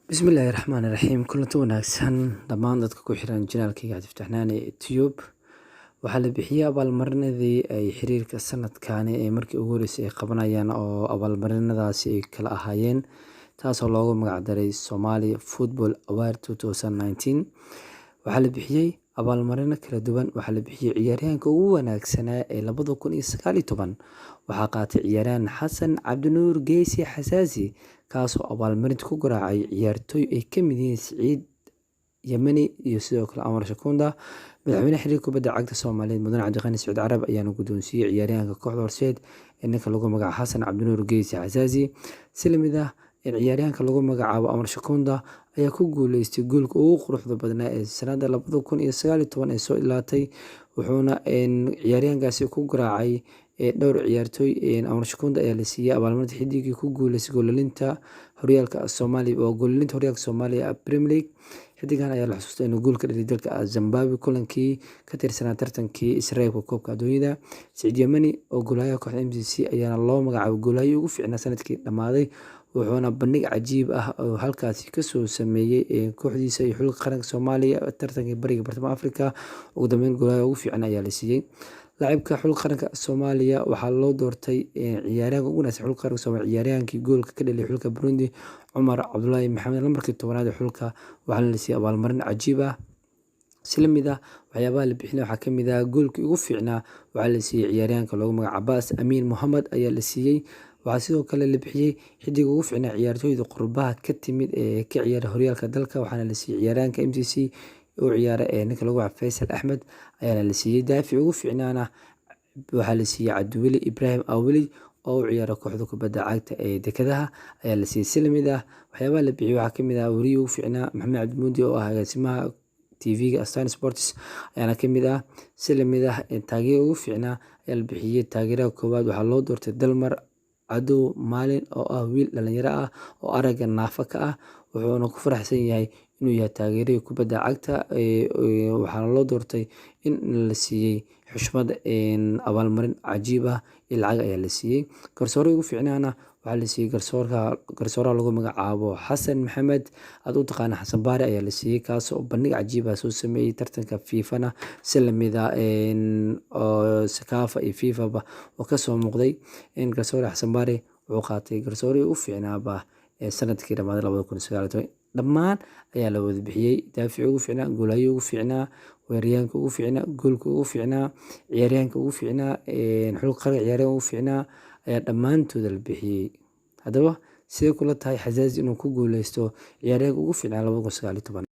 Bismillaahi Raxmaani Raxiim. Kulanti wanaagsan dhammaan dadka ku xiran channelkayga Cabdifataax Naani Tube. Waxaa la bixiyay abaalmarinadii ay xiriirka sanadkani ee markii ugu horeysay ay qabanayaan, oo abaalmarinadaasi ay kala ahaayeen, taasoo loogu magac daray Somali Football Award 2019. Waxaa la bixiyay abaalmarino kala duwan. Waxaa la bixiyay ciyaaryahanka ugu wanaagsanaa ee 2019. Waxaa qaatay ciyaaryahan Xasan Cabdinuur Geesi Xasaasi, kaasoo abaalmarinta ku garaacay ciyaartoy ay ka mid yihiin Siciid Yemeni iyo sidoo kale Amar Shakunda. Madaxweynaha xiriirka kubadda cagta Soomaaliyeed, Mudane Cabdiqani Saciid Carab, ayaana guddoonsiiyey ciyaaryahanka kooxda Horseed ee ninka lagu magacaabo Xasan Cabdinuur Geesi Xasaasi. Si lamid ah, ciyaaryahanka lagu magacaabo Amar Shakunda ayaa ku guuleystay goolka ugu quruxda badnaa ee sanadda 2019 ee soo ilaatay, wuxuuna ciyaaryahankaasi ku garaacay dhowr ciyaartoy. Amar Shakunda ayaa la siiyey abaalmarinta xidigii ku guuleystay goolalinta horyaalka Soomaaliya, oo goolalinta horyaalka Soomaaliya Premier League. Xidigan ayaa la xusuustay inuu gool ka dhaliyay dalka Zimbabwe kulankii ka tirsanaa tartankii Israelka koobka adduunyada. Siciid Yemeni oo goolhayaha kooxda MCC ayaana loo magacaabay goolhayihii ugu fiicnaa sanadkii dhammaaday, wuxuuna bandhig cajiib ah oo halkaasi kasoo sameeyey kooxdiisa iyo xulka qaranka Soomaaliya tartankii Bariga Bartamaha Afrika. Ugu dambeyn, goolhayaha ugu fiican ayaa la siiyey. Laacibka xulka qaranka Soomaaliya waxaa loo doortay ciyaaryahanka ugu wanaagsan xulka qaranka Soomaaliya ciyaaryahankii goolka ka dhaliyay xulka Burundi, Cumar Cabdulaahi Maxamed, lambarkii 10aad ee xulka, waxaana la siiyey abaalmarin cajiib ah. Si lamid ah, waxyaabaha la bixinay waxaa kamid ah goolkii ugu fiicnaa waxaa la siiyey ciyaaryahanka loogu magacaabo Cabaas Amiin Mohamed ayaa la siiyey. Waxaa sidoo kale la bixiyey xidiga ugu fiicnaa ciyaartoyda qurbaha ka timid ee ka ciyaara horyaalka dalka, waxaana la siiyey ciyaaryahanka MCC u ciyaara ee ninka lagu magacaabo Faysal Axmed ayaana la siiyey. Daafic ugu fiicnaana waxaa la siiyey Cabdiweli Ibraahim Aweli oo u ciyaara kooxda kubadda cagta ee Dekedaha ayaa la siiyey. Si lamid ah, waxyaabaha la bixiyey waxaa kamid ah wariyihii ugu fiicnaa, Maxamed Cabdimuudi oo ah agaasimaha TV-ga Astan Sports ayaana kamid ah. Si lamid ah, taageeraha ugu fiicnaa ayaa la bixiyey. Taageeraha koowaad waxaa loo doortay Dalmar Cadow Maalin, oo ah wiil dhalinyaro ah oo aragga naafa ka ah, wuxuuna ku faraxsan yahay inuu yahay taageerihii kubadda cagta, waxaana loo doortay in la siiyey xushmad, abaalmarin cajiib ah iyo lacag ayaa la siiyey. Garsoorihii ugu fiicnaana waxaa la siiyey garsoorka, garsooraha lagu magacaabo Xasan Maxamed, aad u taqaana Xasan Baari, ayaa la siiyey, kaas oo bandhig cajiib ah soo sameeyey tartanka FIFAna, si lamid ah oo CECAFA iyo FIFAba oo kasoo muuqday. Garsoore Xasan Baari wuxuu qaatay garsoorihii ugu fiicnaaba ee sanadkii dhamaaday 2019. Dhammaan ayaa la wada bixiyey: daaficii ugu fiicnaa, goolhayihii ugu fiicnaa, weeraryahanka ugu fiicnaa, goolka ugu fiicnaa, ciyaaryahanka ugu fiicnaa, xulka qaranka ciyaaryahanka ugu fiicnaa ayaa dhammaantooda la bixiyey. Haddaba, sidee kula tahay Xasaasi inuu ku guuleysto ciyaaryahanka ugu fiicnaa 2019?